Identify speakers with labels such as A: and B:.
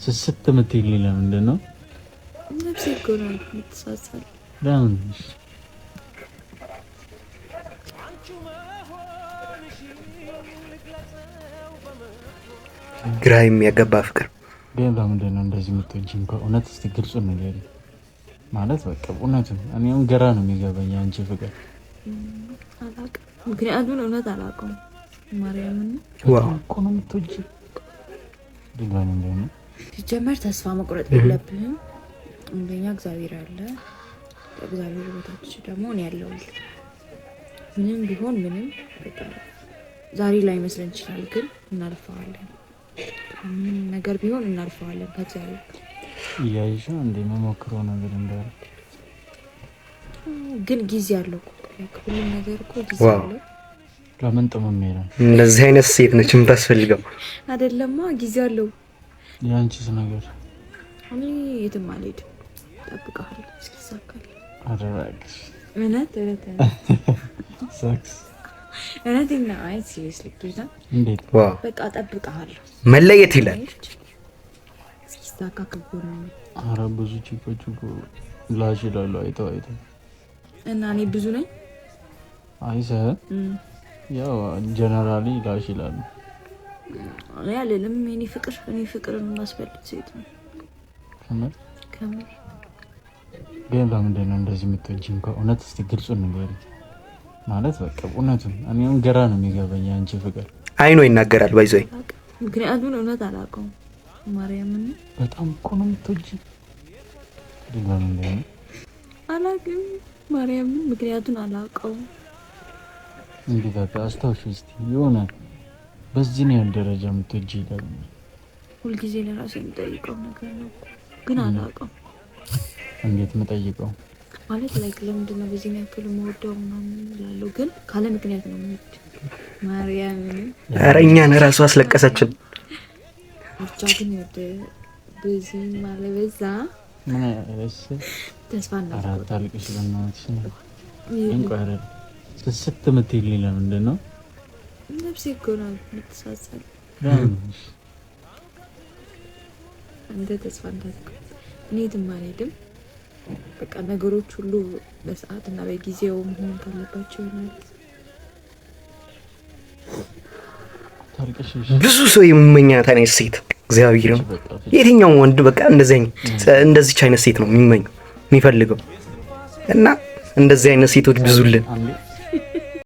A: ስስት የምትይልኝ ለምንድን ነው?
B: ነፍሴ እኮ ነው የምትሳሳል።
A: ለምን?
C: ግራ የሚያገባ ፍቅር።
A: ግን ለምንድን ነው እንደዚህ የምትወጂኝ? እውነት እስኪ ግልጹን ንገሪኝ። ማለት በቃ እውነቱን እኔ አሁን ግራ ነው የሚገባኝ የአንቺ ፍቅር።
B: አላውቅም፣ ምክንያቱን እውነት አላውቀውም። ማርያምን።
A: በጣም እኮ ነው የምትወጂኝ። ግን ለምንድን ነው?
B: ሲጀመር ተስፋ መቁረጥ የለብህም። አንደኛ እግዚአብሔር አለ፣ ከእግዚአብሔር በታች ደግሞ እኔ ያለሁልህ። ምንም ቢሆን ምንም በቃ ዛሬ ላይ መስለን ይችላል፣ ግን እናልፈዋለን። ምንም ነገር ቢሆን እናልፈዋለን ከእግዚአብሔር ጋር።
A: እያየሽ ነው እንደ የምሞክረው ነገር እንዳለ።
B: ግን ጊዜ አለው እኮ፣ ሁሉም ነገር እኮ ጊዜ አለው።
A: ለምን ጥምም ይላል?
C: እንደዚህ አይነት ሴት ነች የምታስፈልገው።
B: አይደለማ፣ ጊዜ አለው።
A: የአንቺስ ነገር?
B: እኔ የትም አልሄድም፣ እጠብቅሃለሁ እስኪሳካልህ።
A: ኧረ እባክሽ።
B: እውነት እውነት።
A: ሳክስ።
B: እውነቴን ነው። አይ seriously ጌታ።
A: እንዴት?
B: በቃ እጠብቅሃለሁ።
C: መለየት ይላል።
B: እስኪሳካ ከጎን ነኝ።
A: ኧረ ብዙ ቺኮች እኮ ላሽ ይላሉ አይተው አይተው።
B: እና እኔ ብዙ ነኝ።
A: አይ ሳይሆን ያው generally ላሽ ይላሉ።
B: እኔ አልልም። እኔ ፍቅር፣ እኔ ፍቅርን የማስፈልግ ሴት ነው።
A: ከምር?
B: ከምር።
A: ግን ለምንድን ነው እንደዚህ የምትወጂኝ? እውነት እስኪ ግልጹን ንገሪኝ። ማለት በቃ እውነቱን እኔ አሁን ግራ ነው የሚገባኝ የአንቺ ፍቅር።
C: አይኖ ይናገራል by the way።
B: አላውቅም፣ ምክንያቱን እውነት አላውቀውም። ማርያምን።
A: በጣም እኮ ነው የምትወጂኝ። ግን ለምንድን ነው?
B: አላውቅም። ማርያምን፣ ምክንያቱን አላውቀውም።
A: እንዴት አስታውሺ እስኪ፣ የሆነ በዚህ ነው ያህል ደረጃ የምትወጂኝ ለምን?
B: ሁልጊዜ ለራሴ የምጠይቀው ነገር ነው እኮ፣ ግን አላውቀውም።
A: እንዴት የምጠይቀው?
B: ማለት like ለምንድን ነው በዚህ ያክል የምወደው ምናምን እላለሁ፣ ግን ካለ ምክንያት ነው የምወድ ማርያምን።
C: ኧረ እኛን እራሱ አስለቀሰችን።
B: ብቻ ግን ወደ በዚህም አለ በዛ
A: ምን? እሺ።
B: ተስፋ
A: ኧረ
B: እንዳትቆርጥ።
A: አታልቅሽ በእናትሽ። ግን ቆይ አይደል ስስት የምትይልኝ ለምንድን ነው?
B: ነፍሴ እኮ ነው የምትሳሳል።
A: ለምን?
B: አንተ ተስፋ እንዳትቆርጥ። እኔ የትም አልሄድም። በቃ ነገሮች ሁሉ በሰዓት እና በጊዜው መሆን ካለባቸው ይሆናል።
A: ታልቅሽ።
C: ብዙ ሰው የሚመኛት አይነት ሴት፣ እግዚአብሔር ነው።
A: በቃ
C: የትኛውም ወንድ በቃ እንደዚች አይነት ሴት ነው የሚመኘው፣ የሚፈልገው እና እንደዚህ አይነት ሴቶች ብዙልን።
A: አንዴ።